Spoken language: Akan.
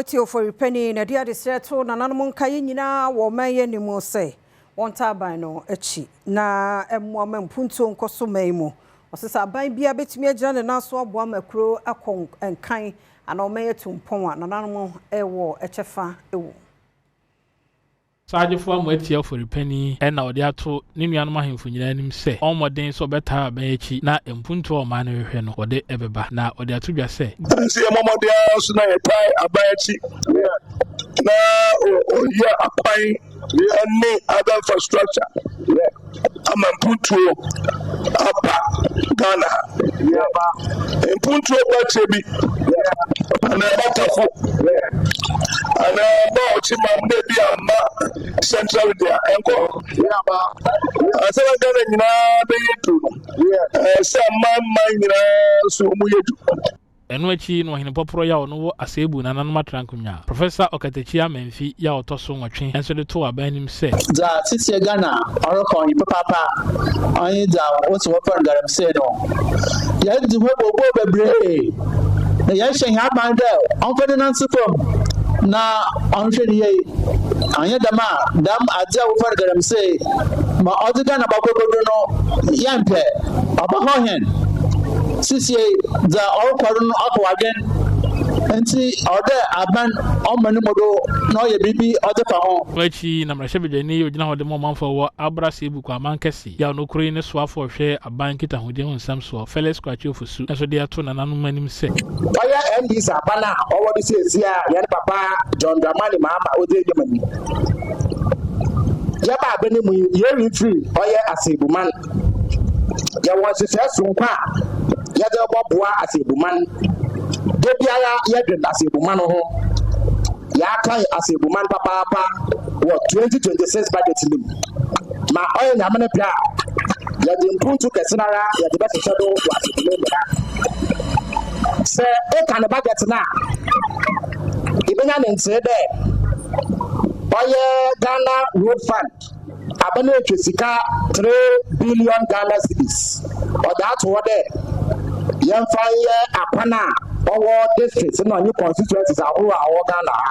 Amoatia Ofori Panin na ɛde adesrɛ to nananom nkaeɛ nyinaa wɔ ɔman yi anim sɛ wɔntaa aban no akyi na mmoa ma mpuntuo nkɔ so man yi mu. Ɔse sɛ aban biara bɛtumi agyina ne nan so aboa ma kuro akɔ nkan anaa ɔman atu mpɔn a, nananom wɔ kyɛfa wɔ mu. Sagyefo Amoatia Ofori Panin na ɔde ato ne nuanom ahemfo nyinaa anim sɛ ɔmmɔ mmɔden sɛ ɔbɛtaa aban akyi na mpuntuo a ɔman no rehwɛ no wɔde bɛba. Na ɔde ato dwa sɛ. Nti yɛmmɔ mmɔden ara nso na yɛtae aban akyi na ɔyɛ akwan ne other infrastructure ama mpuntuo aba Ghana ha. Mpuntuo ba kyɛ bi anaa ɛba tafo anaa ɛba ɔkyema na ebi amma central region a ɛnkɔ. Ansa na Ghana nyinaa bɛyɛ du no, ɛsɛ sɛ aman nyinaa nso wɔn yɛ du. Ɛno akyi no Ɔhene Pɔporɔ yi a ɔno wɔ Asebu nananom atra nkonwa, Professor Ɔkatakyi Amanfi yi a ɔtɔ so nwɔtwe nso de too aban anim sɛ. Dza tsitsie Ghana ɔrokɔ nye papaapa ɔnye dza wose wɔfrɛ no galamsey no. Yɛdzi ho abooboo beberee na yɛhyɛ hɛn aban dɛ ɔmfa ne nan nsi famu na ɔnhwɛ no yie. Annyɛ dɛm a, dɛm adze a wɔfrɛ no galamsey ma ɔdze Ghana bɔkɔ ekodu no yɛmmpɛ, ɔbɛhaw hɛn. Sesei dza ɔrokɔ do no ɔhaw adwen ntsi ɔwɔ dɛ aban ɔma no mu do na ɔyɛ biribi ɔdze fa ho. Ɛno akyi na mmarahyɛbadwani yi a ogyina hɔ de ma ɔmanfo a wɔwɔ Abra Sebu Kwaman Kɛse yi a ɔno koro yi ne soafo a ɔhwɛ aban nkitahodie ho nsɛm soɔ, Felix Kwakye Ofosu nso de ato nananom anim sɛ. Ɔyɛ NDC aban a ɔwɔ do siesie a hɛn papa John Dramani Mahama odzi enyim yi. Yɛba aber no mu yi, yerimfir ɔyɛ Asebuman. Yɛwɔ nhyehyɛɛ soronko a yɛdze robɔboa Asebuman. Da biara yɛdwen Asebuman ho. Yɛakae Asebuman papaapa wɔ 2026 budget no mu. Ma ɔyɛ Nyame ne pɛ a, yɛdze mpontu kɛsenara yɛdze bɛhyehyɛ do wɔ Asebuman mu ha. Sɛ eka ne budget no a, ibenya ne ntsee dɛ ɔyɛ Ghana Road Fund. Aban etwa sika 3 billion Ghana cedis ɔdze ato hɔ dɛ yɛmfa nyɛ akwan a ɔwɔ districts na ɔnye constituencies ahorow a ɔwɔ Ghana ha.